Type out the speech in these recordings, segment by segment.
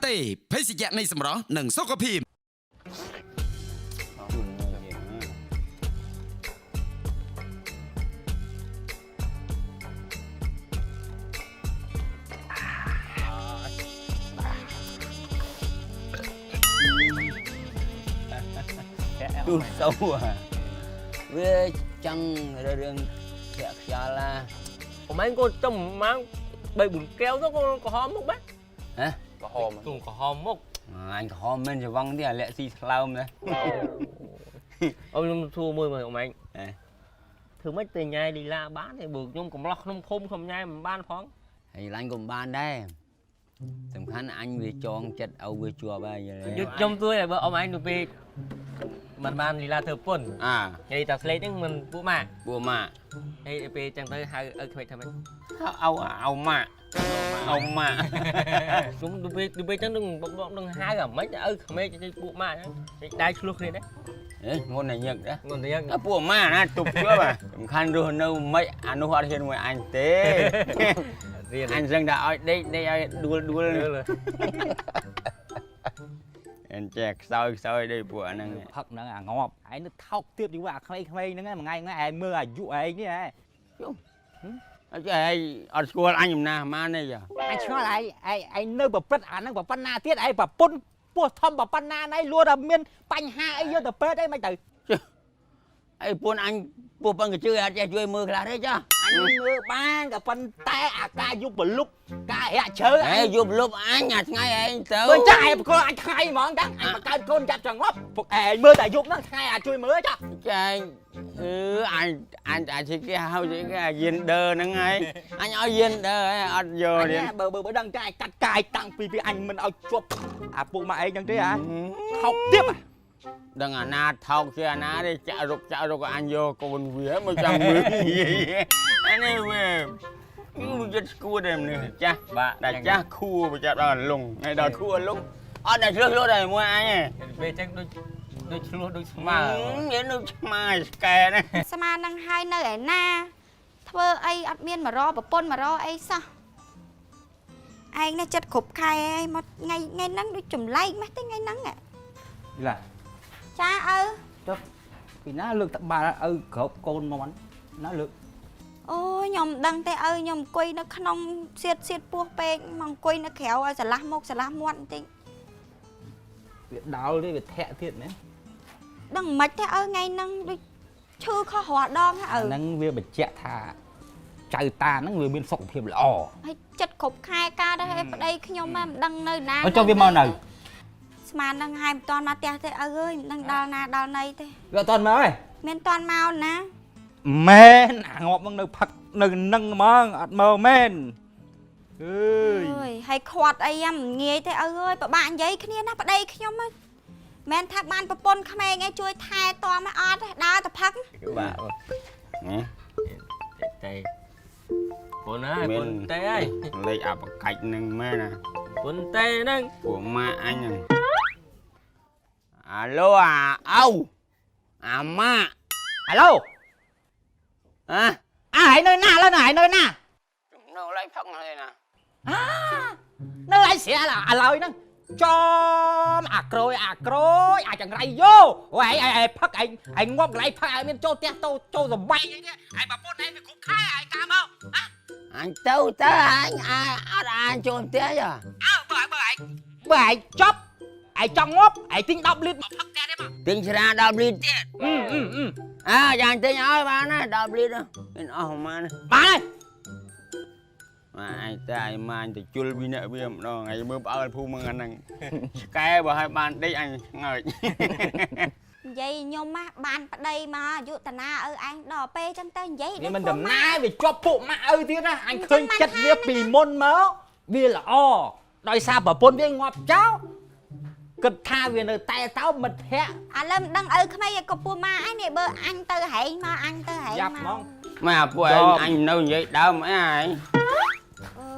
តេភេសជ្ជៈនៃសម្រស់និងសុខភាព ទូសូវាចង់រឿងធាក់ខ្យល់ណា ប្រហែលកូនចំម៉ាង3 4កែវទៅកូនក្រហមមុខបែ ហ៎ ក្រហម កូនក្រហមមុខ អញក្រហមមិនច្រវងទេអាលាក់ស៊ីស្លោមណា អូខ្ញុំសួរមួយមើលអ៊ំឯង ហ៎ ធ្វើម៉េចទៅញ៉ាយលីឡាបានទេបើខ្ញុំកំឡោះក្នុងភូមិខ្ញុំញ៉ាយមិនបានផង ហើយឡាញ់ក៏មិនបានដែរសំខាន់អញវាចងចិត្តឲ្យវាជាប់ហើយយល់ទេ ខ្ញុំទួយតែបើអ៊ំឯងទៅពេលមិនបានលីឡាធ្វើពុន អា និយាយតែស្លេកហ្នឹងមិនពួកម៉ាក់ ពួកម៉ាក់ ហើយទៅពេលចឹងទៅហៅឪក្មេកធ្វើម៉េច អោអោម៉ាក់អោម៉ាក់ ខ្ញុំទៅពេលចឹងនឹងបងនឹងហៅអាម៉េចឪក្មេកទៅពួកម៉ាក់ហ្នឹងដៃឆ្លោះគ្នាដែរ អេងន់តែញឹកដែរ ងន់តែយ៉ាង អើពួកម៉ាក់ណាទប់ជាប់សំខាន់រស់នៅមិនអានោះអត់ហ៊ានមួយអញទេ រៀន អញសឹងតែឲ្យដេកដេកឲ្យដួលដួលអញចេះខ្សោយខ្សោយដូចពួកអាហ្នឹង ផឹកហ្នឹងអាងាប់ឯងនៅថោកទៀតយូរអាក្មេងៗហ្នឹងមួយថ្ងៃថ្ងៃឯងមើលអាយុឯងនេះហ៎ អត់ចេះឯងអត់ស្គាល់អញចំណាស់ហ្មានទេចា អញឆ្ងល់ឯងឯងឯងនៅប្រព្រឹត្តអាហ្នឹងប៉ុណ្ណាទៀតឯងប្រពន្ធពោះធំប៉ុណ្ណាណៃលួតតែមានបញ្ហាអីយកទៅពេទ្យអីមិនទៅ អីពួនអញពោះប៉ឹងកជឿអត់ចេះជួយមើលខ្លះទេចា អញមើលបានក៏ប៉ុន្តែអាការយប់ប្រលុបការរាក់ជ្រៅ ហេយប់លុបអញអាថ្ងៃឯងទៅ មើលចាឯងបកលអញថ្ងៃហ្មងតាអញបង្កើតកូនចាប់ចងប់ពុកឯងមើលតែយប់ហ្នឹងថ្ងៃអាចជួយមើលចា ចាឯងអឺអញអញអាចគេហៅគេយិនដឺហ្នឹងហើយអញឲ្យយិនដឺហើយអត់យក អញ ទៀត បើបើដឹងចាឯងកាត់កាយតាំងពីពីអញមិនឲ្យជាប់អាពុកម៉ាក់ឯងហ្នឹងទេអាថោកទៀត ដឹងអាណាថោកជាអាណាទេចាក់រុកចាក់រុកអញយកកូនវាមកចាំមើលអានេះវាវាចិត្តស្គួតដែរមនុស្សចាស់ បាទ ដល់ចាស់ខួបចាប់ដល់លងហើយដល់ខួលងអត់ដល់ឆ្លោះឆ្លោះដែរមួយអញទេ ពេលចឹងដូចដូចឆ្លោះដូចស្មើ និយាយដូចឆ្មាស្កែណា ស្មាននឹងហើយនៅឯណាធ្វើអីអត់មានមករប្រពន្ធមករអីសោះឯងនេះចិត្តគ្រប់ខែហើយមកថ្ងៃថ្ងៃហ្នឹងដូចចម្លែកម៉េះទេថ្ងៃហ្នឹងហ៎ ឡា ចាឪ ពីណាលើកតបាល់ឪក្របកូនមកណាលើក អូយខ្ញុំមិនដឹងទេឪខ្ញុំអង្គុយនៅក្នុងសៀតសៀតពោះពេកមកអង្គុយនៅក្រៅឲ្យស្រឡះមុខស្រឡះមាត់បន្តិច វាដោលទេវាធាក់ទៀតណា ដឹងមិនទេឪថ្ងៃហ្នឹងដូចឈឺខុសរាល់ដងហ៎ឪ ហ្នឹងវាបញ្ជាក់ថាចៅតាហ្នឹងវាមានសុខភាពល្អ ហើយចិត្តគ្រប់ខែកើតហើយប្តីខ្ញុំមិនដឹងនៅណា ហើយចុះវាមកនៅ ស្មាននឹងហើយមិនតាន់មកផ្ទះទេឪអើយមិនដឹងដល់ណាដល់ណីទេ វាអត់តាន់មកទេ មានតាន់មកណា មែនអាងាប់ហ្នឹងនៅផឹកនៅនឹងហ្មងអត់មកមែនអើយ អើយហើយខាត់អីហ្នឹងមិនងាយទេឪអើយពិបាកនិយាយគ្នាណាប្តីខ្ញុំហ្នឹងមិនថាបានប្រពន្ធក្មេងឯងជួយថែទាំឲ្យអត់ទេដើរទៅផឹក បាទណា តែពុនហើយពុនតែហើយ លេខអបកាច់នឹងមែនណា ពុនតែហ្នឹង ពួកម៉ាក់អញហ្នឹងអាឡូអាអោអាម៉ាក់ អាឡូ ហ៎ អាឯងនៅណាឥឡូវណាឯងនៅណា នៅឡៃផឹកហើយណា នៅឯងស្រាលឥឡូវហ្នឹងចំអាក្រួយអាក្រួយអាចង្រៃយោអូឯងឯងផឹកឯងឯងងាប់កន្លែងផឹកឯងមានចូលផ្ទះចូលចូលសំបែងអីនេះឯងប្រពន្ធឯងវាគ្រប់ខែឯងកាមក អញទៅទៅអញអាអត់អាញចូលផ្ទះចា អើបើឯងបើឯងបើឯងចប់ឯងចង់ងាប់ឯងទិញ10លីត្រមកផឹកផ្ទះទេមក ទិញស្រា10លីត្រទៀត អឺអឺអឺ អើយ៉ាងទិញឲ្យបានណា10លីត្រមានអស់ប្រហែល បានហើយ ម៉ាអញតែអញម៉ាអញទៅជុលពីអ្នកវាម្ដងហើយមើលផ្អើលភូមិហ្នឹងឆ្កែបើឲ្យបានដេកអញឆ្ងើច និយាយខ្ញុំណាបានប្តីមកអាយុតាណាឪឯងដល់ពេលចឹងទៅនិយាយ វាមិន ដូច ដំណើរវាជាប់ពួកម៉ាក់ឪទៀតណាអញឃើញចិត្តវាពីមុនមកវាល្អដោយសារប្រពន្ធវាងាប់ចោលគិតថាវានៅតែតោមិត្តភក្តិ ឥឡូវមិនដឹងឪក្មេងឯងក៏ពួកម៉ាឯងនេះបើអញទៅហែងមកអញទៅហែង យ៉ាប់ មក ហ្មង ម៉ែពួកឯងអញនៅនិយាយដើមអីឯង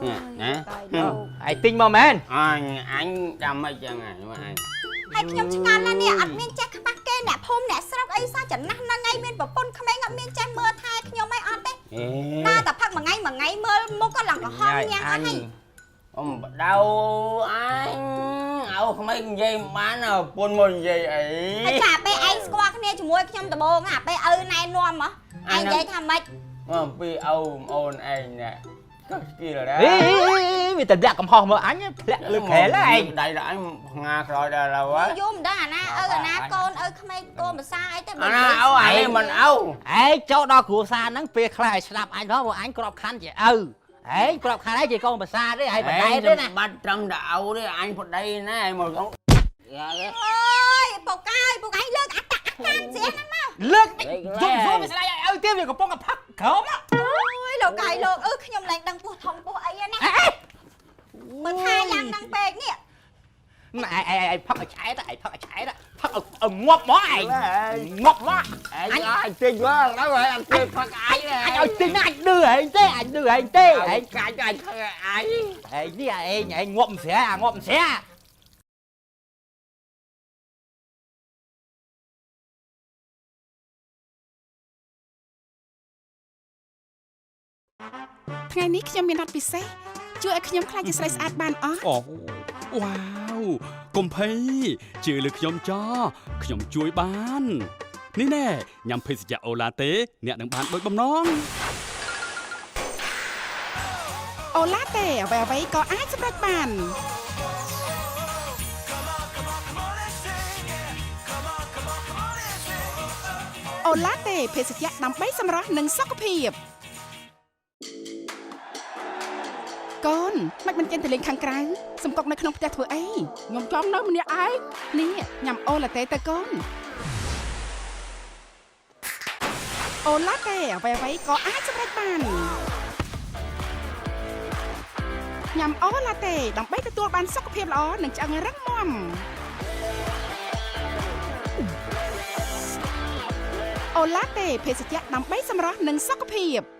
អើយ ណា បាយលោក ឯងទិញមកមែន អញអញចាំមិនចឹងហ្នឹងអញ ហើយខ្ញុំឆ្ងល់ណាស់នេះអត់មានចេះខ្វះគេអ្នកភូមិអ្នកស្រុកអីសោះចំណាស់ហ្នឹងឯងមានប្រពន្ធក្មេងអត់មានចេះមើលថែខ្ញុំអីអត់ទេ អេ ដើរតែផឹកមួយថ្ងៃមួយថ្ងៃមើលមុខក៏ឡើងក្រហមញ៉ាំអស់ហើយ អ៊ំបដៅអញ ឯងនិយាយមិនបានប្រពន្ធមកនិយាយអី ហើយចាពេលឯងស្គាល់គ្នាជាមួយខ្ញុំដំបូងអាពេលឪណែនាំហ៎ឯងនិយាយថាម៉េច មកអំពីឪអូនឯងណែក៏ស្គីលដែរ អេវាតម្លាក់កំហុសមើលអញធ្លាក់លើខែលឯង ដៃដល់អញផ្ងាក្រោយដល់ហើយ យូរមិនដឹងអាណាឪអាណាកូនឪក្មេកកូនភាសាអីទេ អាណាឪអានេះមិនឪ ឯងចូលដល់គ្រួសារហ្នឹងពេលខ្លះឲ្យស្ដាប់អញផងព្រោះអញក្របខ័ណ្ឌជាឪឯងក្របខ័ណ្ឌឯងជាកូនប្រសាទេឯងបដែទេណា បាត់ត្រឹមតែឪទេអញប្តីណែឯងមក អើយពកកាយពកឯងលើកអត្តអាកានស្រាហ្នឹងមក លើកយំយំវាស្ដាយឲ្យឪទៀតវាកំពុងតែផឹកក្រោម អើយលោកកាយលោកអឺខ្ញុំឡើងដឹងពោះធំពោះអីណាមើលថាយ៉ាងហ្នឹងពេកនេះ ណែឯងឯងផឹកឲ្យឆែតឯងផឹកឲ្យឆែតផឹកឲ្យងាប់ហ្មងឯងងាប់ហ្មង ឯងអញទិញមកដល់ហើយអញទិញផឹកអញ អញឲ្យទិញណាអញឌឺឯងទេអញឌឺឯងទេឯង កាច់អញផឹកអញ ឯងនេះឯងឯងងាប់មិនស្រាអាងាប់មិនស្រា ថ្ងៃនេះខ្ញុំមានរត់ពិសេសជួយឲ្យខ្ញុំក្លាយជាស្រីស្អាតបានអស់ អូវ៉ាវកុំភ័យជឿលើខ្ញុំចោខ្ញុំជួយបាន នេះណែញ៉ាំភេសជ្ជៈអូឡាតេអ្នកនឹងបានដូចបំណង អូឡាតេអ្វីៗក៏អាចសម្រេចបានអូឡាតេភេសជ្ជៈដើម្បីសម្រស់និងសុខភាពកូនមិនមិនចេញទៅលេងខាងក្រៅសំកុកនៅក្នុងផ្ទះធ្វើអីខ្ញុំចង់នៅម្នាក់ឯងនេះញ៉ាំអូឡាតេទៅកូនអូឡាតេអ្វីៗក៏អាចសម្រេចបាន ញ៉ាំអូឡាតេដើម្បីទទួលបានសុខភាពល្អនិងឆ្អឹងរឹងមាំអូឡាតេភេសជ្ជៈដើម្បីសម្រស់និងសុខភាព។